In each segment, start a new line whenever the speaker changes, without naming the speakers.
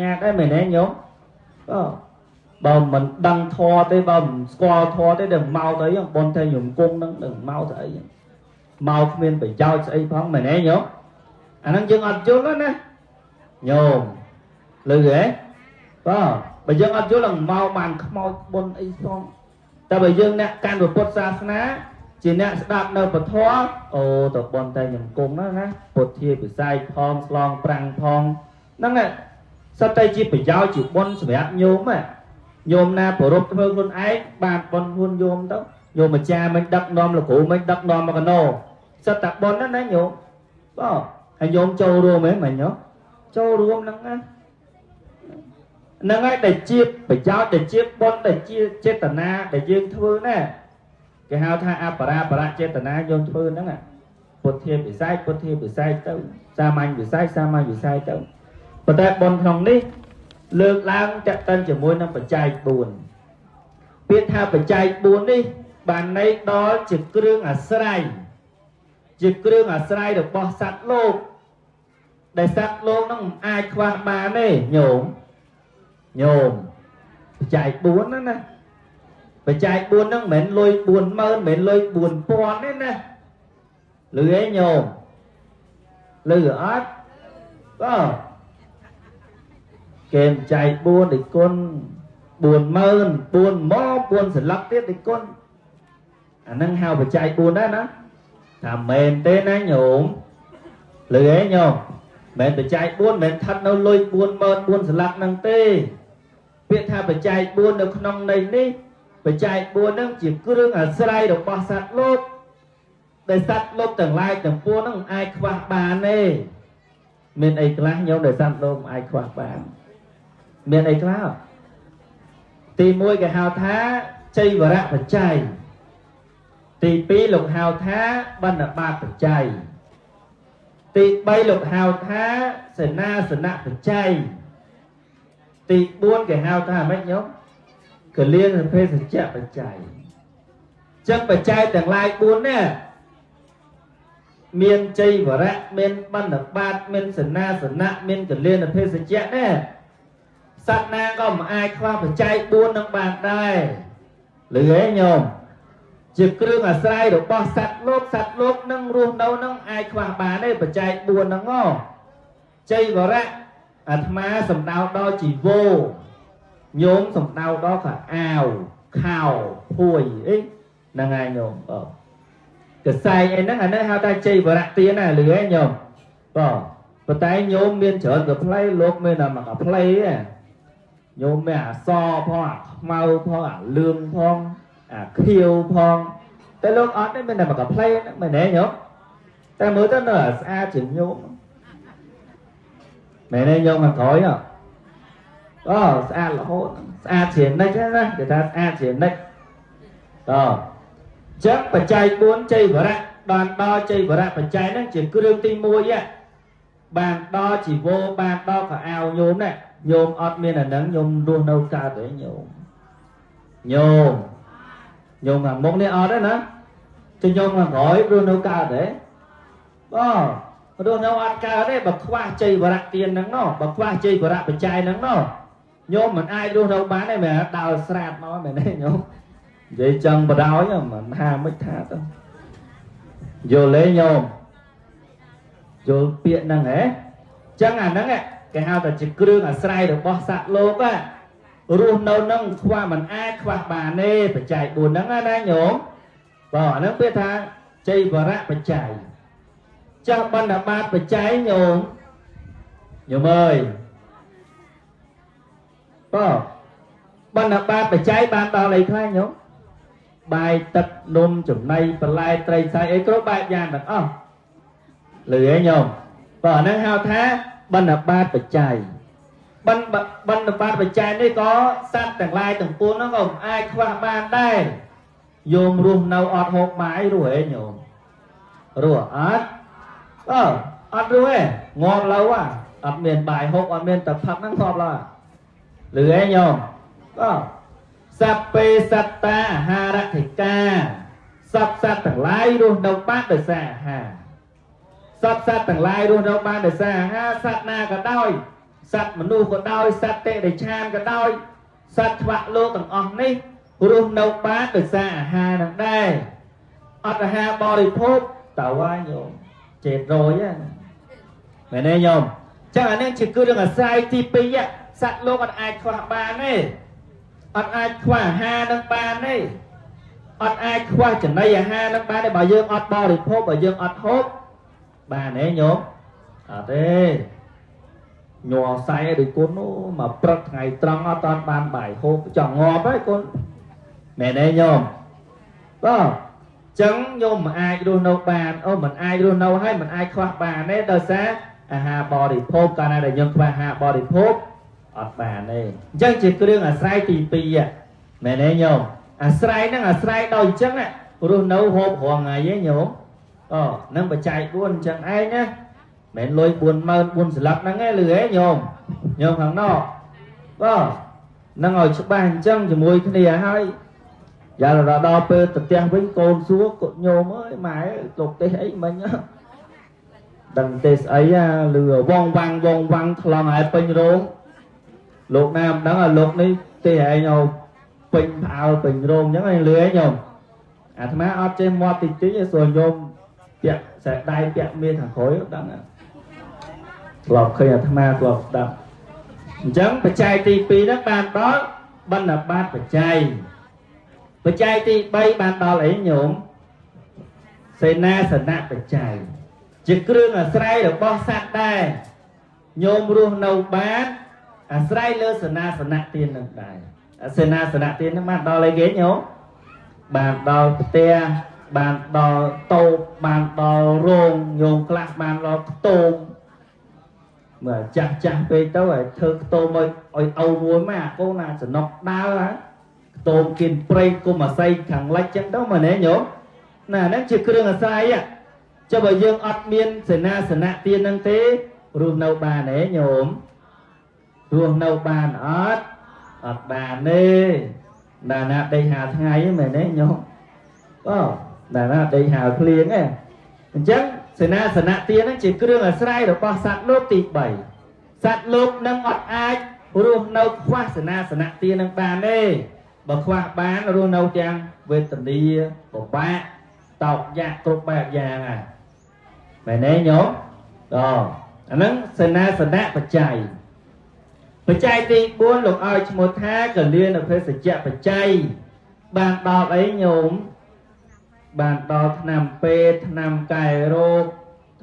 ញ្ញាដែរមែនទេញោមបាទបើមិនដឹងធម៌ទេបើមិនស្គាល់ធម៌ទេដល់មកទៅអីបុណ្យតែញោមគង់នឹងដល់មកទៅអីមកគ្មានប្រយោជន៍ស្អីផងមែនទេញោមអាហ្នឹងយើងអត់យល់ទេណាញោមឮទេបាទបើយើងអត់យល់នឹងមកបានខ្មោចបុណ្យអីផងតែបើយើងអ្នកកាន់ពុទ្ធសាសនាជាអ្នកស្ដាប់នៅពធអូទៅបុណ្យតែញោមគង់ណាណាពុទ្ធាពិស័យផងស្លងប្រាំងផងហ្នឹងឯង សត្វតែជាប្រយោជន៍ជាបុណ្យសម្រាប់ញោមហ៎ញោមណាប្រពធ្វើខ្លួនឯងបានបុណ្យខ្លួនញោមទៅញោមអាចារ្យមិនដឹកនាំលោកគ្រូមិនដឹកនាំមកកណោសត្វតែបុណ្យណាណាញោមបាទហើយញោមចូលរួមហ៎មិញញោមចូលរួមហ្នឹងណាហ្នឹងហើយដែលជាប្រយោជន៍ដែលជាបុណ្យដែលជាចេតនាដែលយើងធ្វើណាគេហៅថាអបរាបរចេតនាញោមធ្វើហ្នឹងពុទ្ធាពិស័យពុទ្ធាពិស័យទៅសាមញ្ញវិស័យសាមញ្ញវិស័យទៅប៉ុន្តែបុណ្យក្នុងនេះលើកឡើងតេតិនជាមួយនឹងបច្ច័យ4ពាក្យថាបច្ច័យ4នេះបានន័យដល់ជាគ្រឿងអាស្រ័យជាគ្រឿងអាស្រ័យរបស់សត្វលោកដែលសត្វលោកនឹងមិនអាចខ្វះបានទេញោមញោមបច្ច័យ4ហ្នឹងណាបច្ច័យ4ហ្នឹងមិនមែនលុយ40000មិនមែនលុយ4000ទេណាលឺឯងញោមលឺអត់បាទគេចែក4ដោយគុណ40000 4មក4សន្លឹកទៀតដោយគុណអាហ្នឹងហៅបច្ច័យ4ដែរណាថាមែនទេណាញោមលឺឯងញោមមិនបច្ច័យ4មិនស្ថិតនៅលុយ40000 4សន្លឹកហ្នឹងទេពាក្យថាបច្ច័យ4នៅក្នុងន័យនេះបច្ច័យ4ហ្នឹងជាគ្រឿងអាស្រ័យរបស់សត្វលោកដែលសត្វលោកទាំងឡាយទាំងពួងហ្នឹងមិនអាចខ្វះបានទេមានអីខ្លះញោមដែលសត្វលោកមិនអាចខ្វះបានមានអីខ្លះទី1គេហៅថាចីវរៈបច្ច័យទី2លោកហៅថាបណ្ឌបាតបច្ច័យទី3លោកហៅថាសេនាសនៈបច្ច័យទី4គេហៅថាម៉េចញោមកលៀនភេសជ្ជៈបច្ច័យចឹងបច្ច័យទាំងឡាយ4នេះមានចីវរៈមានបណ្ឌបាតមានសេនាសនៈមានកលៀនភេសជ្ជៈនេះសត្វណាក៏មិនអាចខ្វះបច្ច័យ4នឹងបានដែរឮឯងញោមជាគ្រឿងអាស្រ័យរបស់សត្វលោកសត្វលោកនឹងរស់នៅនឹងអាចខ្វះបានទេបច្ច័យ4ហ្នឹងហ៎ចីវរៈអាត្មាសំដៅដល់ជីវោញោមសំដៅដល់ខោអាវខោភួយអីហ្នឹងហើយញោមបាទកសែងអីហ្នឹងអានេះហៅថាចីវរៈទានណាឮឯងញោមបាទប៉ុន្តែញោមមានច្រើនកាផ្លៃលោកមានតែមួយកាផ្លៃទេញោមមានអាសផងអាខ្មៅផងអាលឿងផងអាខៀវផងតែលោកអត់ទេមានតែមួយកាផ្លៃហ្នឹងមែនទេញោមតែមើលទៅនៅអាស្អាតជាងញោមមែនទេញោមខាងក្រោយហ៎អូស្អាតរហូតស្អាតជានិច្ចណាគេថាស្អាតជានិច្ចតើចឹងបច្ច័យ4ជ័យវរៈបានដល់ជ័យវរៈបច្ច័យហ្នឹងជាគ្រឿងទី1បានដល់ជីវោបានដល់ខោអាវញោមណាញោមអត់មានអាហ្នឹងញោមរស់នៅកើតទេញោមញោមញោមខាងមុខនេះអត់ទេណាចុះញោមខាងក្រោយរស់នៅកើតទេបាទរស់នៅអត់កើតទេបើខ្វះជ័យវរៈទានហ្នឹងណោះបើខ្វះជ័យវរៈបច្ច័យហ្នឹងណោះញោមមិនអាចរស់នៅបានទេមែនដើរស្រាតមកមែនទេញោមនិយាយចឹងបដ ாய் មិនថាមិនថាទៅយល់ទេញោមយល់ពាក្យហ្នឹងហ៎ចឹងអាហ្នឹងគេហៅថាជាគ្រឿងអាស្រ័យរបស់សត្វលោករស់នៅនឹងខ្វះមិនអាចខ្វះបានទេបច្ច័យ4ហ្នឹងណាញោមបាទអាហ្នឹងពាក្យថាជ័យវរៈបច្ច័យចាស់បណ្ឌបាតបច្ច័យញោមញោមអើយបាទបណ្ឌបាតបច្ច័យបានដល់អីខ្លះញោមបាយទឹកនំចំណីបន្លែត្រីសាច់អីគ្រប់បែបយ៉ាងទាំងអស់លឺឯងញោមបាទអាហ្នឹងហៅថាបណ្ឌបាតបច្ច័យបណ្ឌបណ្ឌបាតបច្ច័យនេះក៏សត្វទាំងឡាយទាំងពួងហ្នឹងក៏មិនអាចខ្វះបានដែរញោមរស់នៅអត់ហូបបាយរស់ឯងញោមរស់អត់អឺអត់រស់ទេងាប់ឡូវអត់មានបាយហូបអត់មានទឹកផឹកហ្នឹងងាប់ឡូវលឺឯងញោមបាទសព្វេសត្តាអាហារធិកាសត្វសត្វទាំងឡាយរស់នៅបានដោយសារអាហារសត្វសត្វទាំងឡាយរស់នៅបានដោយសារអាហារសត្វណាក៏ដោយ សត្វមនុស្សក៏ដោយសត្វតិរិឆានក៏ដោយសត្វថ្វាក់លោកទាំងអស់នេះរស់នៅបានដោយសារអាហារនឹងដែរអត់អាហារបរិភោគតើវ៉ាញោមចេតរយហ្នឹងមែនទេញោមចឹងអានេះជាគឺរឿងអាស្រ័យទី2សត្វលោកអត់អាចខ្វះបានទេអត់អាចខ្វះអាហារនឹងបានទេអត់អាចខ្វះចំណីអាហារនឹងបានទេបើយើងអត់បរិភោគបើយើងអត់ហូបបានទេញោមអត់ទេញ័រសៃដូចគុណមកព្រឹកថ្ងៃត្រង់អត់តាន់បានបាយហូបចង់ងាប់ហើយគុណមែនទេញោមបាទចឹងញោមមិនអាចរស់នៅបានអូមិនអាចរស់នៅហើយមិនអាចខ្វះបានទេដោយសារអាហារបរិភោគកាលណាដែលយើងខ្វះអាហារបរិភោគអត់បានទេអញ្ចឹងជាគ្រឿងអាស្រ័យទី2មែនទេញោមអាស្រ័យហ្នឹងអាស្រ័យដោយអញ្ចឹងរស់នៅហូបរាល់ថ្ងៃទេញោមអូនឹងបច្ច័យ4អញ្ចឹងឯងណាមិនលុយ40000 4ស្លាប់ហ្នឹងឯងលឺហ៎ញោមញោមខាងនอกបាទនឹងឲ្យច្បាស់អញ្ចឹងជាមួយគ្នាហើយយ៉ាដល់ពេលទៅផ្ទះវិញកូនសួរកូនញោមអើយម៉ែលោកទេសអីមិញដឹងទេស្អីលឺវងវាំងវងវាំងថ្លង់ឲ្យពេញរោងលោកណាមិនដឹងឲ្យលោកនេះទេឯងឲ្យពេញផ្អើលពេញរោងអញ្ចឹងឯងលឺឯងញោមអាត្មាអត់ចេះមាត់តិចតិចឯងសួរញោមពាក់ខ្សែដៃពាក់មានខាងក្រោយដឹងធ្លាប់ឃើញអាត្មាធ្លាប់ស្ដាប់អញ្ចឹងបច្ច័យទី2ហ្នឹងបានដល់បណ្ឌបាតបច្ច័យបច្ច័យទី3បានដល់អីញោមសេនាសនៈបច្ច័យជាគ្រឿងអាស្រ័យរបស់សត្វដែរញោមរស់នៅបានអាស្រ័យលើសេនាសនៈទាននឹងដែរសេនាសនៈទាននឹងបានដល់អីគេញោមបានដល់ផ្ទះបានដល់តូបបានដល់រោងញោមខ្លះបានដល់ខ្ទមមើលចាស់ចាស់ពេកទៅឲ្យធ្វើខ្ទមឲ្យឲ្យឪមួយមកអាកូនណាសំណុកដើរហ่าខ្ទមគៀនព្រៃគុំអាស័យខាងលិចចឹងទៅមែនទេញោមណាហ្នឹងជាគ្រឿងអាស្រ័យចុះបើយើងអត់មានសេនាសនៈទានហ្នឹងទេរស់នៅបានទេញោមរស់នៅបានអត់អត់បានទេណាណាដេកហាថ្ងៃមែនទេញោមបាទណាណាដេកហាភ្លៀងទេអញ្ចឹងសេនាសនៈទានហ្នឹងជាគ្រឿងអាស្រ័យរបស់សត្វលោកទី3សត្វលោកនឹងអត់អាចរស់នៅខ្វះសេនាសនៈទាននឹងបានទេបើខ្វះបានរស់នៅទាំងវេទនាពិបាកតោកយ៉ាក់គ្រប់បែបយ៉ាងហ្នឹងមែនទេញោមអូអាហ្នឹងសេនាសនៈបច្ច័យបច្ច័យទី4លោកឲ្យឈ្មោះថាកលានភេសជ្ជៈបច្ច័យបានដល់អីញោមបានដល់ថ្នាំពេទ្យថ្នាំកែរោគ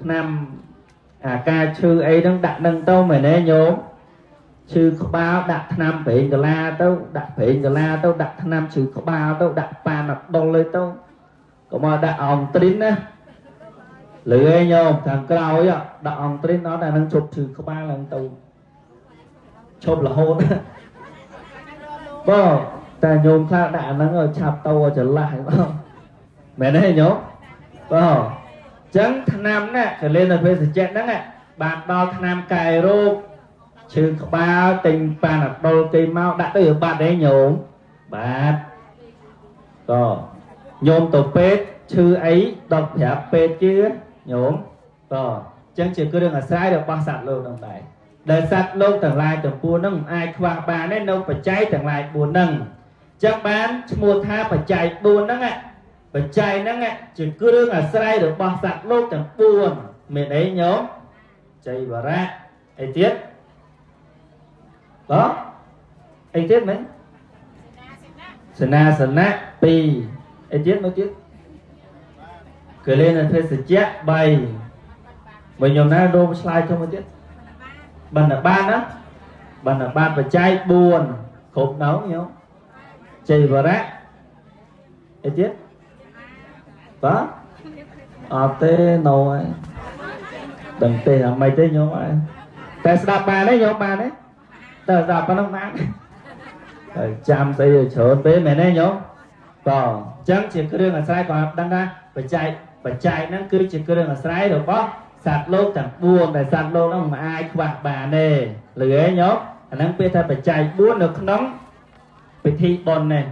ថ្នាំអាការឈឺអីហ្នឹងដាក់នឹងទៅមែនទេញោមឈឺក្បាលដាក់ថ្នាំប្រេងកាឡាទៅដាក់ប្រេងកាឡាទៅដាក់ថ្នាំឈឺក្បាលទៅដាក់ប៉ាណាដុលទៅកុំឲ្យដាក់អងទ្រីនណាលឺឯងញោមខាងក្រោយដាក់អងទ្រីនអត់អានឹងជប់ឈឺក្បាលឡើងទៅឈប់រហូតបើតែញោមខ្លះដាក់អាហ្នឹងឲ្យឆាប់ទៅឲ្យច្រឡះបងមែនទេញោមបើចឹងថ្នាំណាកលិនភេសជ្ជៈហ្នឹងបានដល់ថ្នាំកែរោគឈឺក្បាលទិញប៉ាណាដុលគេមកដាក់ទៅបាត់ទេញោមបាទក៏ញោមទៅពេទ្យឈឺអីដល់ប្រាប់ពេទ្យជឿញោមក៏ចឹងជាគ្រឿងអាស្រ័យរបស់សត្វលោកហ្នឹងដែរដែលសត្វលោកទាំងឡាយទាំងពួងហ្នឹងមិនអាចខ្វះបានទេនៅបច្ច័យទាំងឡាយ4ហ្នឹងចឹងបានឈ្មោះថាបច្ច័យ4ហ្នឹងបច្ច័យហ្នឹងជាគ្រឿងអាស្រ័យរបស់សត្វលោកទាំង4មានអីញោមចៃវរៈអីទៀតបាទអីទៀតមែនសេនាសនៈ2អីទៀតមួយទៀតកលេនភេសជ្ជៈ3បើញោមណារោមឆ្លើយទៅមួយទៀតបណ្ឌបានណាបណ្ឌបានបច្ច័យ4គ្រប់នៅញោមជ័យវរៈអីទៀតបាទអត់ទេណូហើយដឹងទេអាម៉េចទេញោមហើយតែស្ដាប់បានទេញោមបានទេតែស្ដាប់ប៉ុណ្ណឹងបានហើយចាំស្អីច្រើនពេកមែនទេញោមបាទអញ្ចឹងជាគ្រឿងអាស្រ័យក៏ដឹងថាបច្ច័យបច្ច័យហ្នឹងគឺជាគ្រឿងអាស្រ័យរបស់សត្វលោកទាំង4ដែលសត្វលោកហ្នឹងមិនអាចខ្វះបានទេលឺទេញោមអាហ្នឹងពាក្យថាបច្ច័យ4នៅក្នុងពិធីបុណ្យនេះ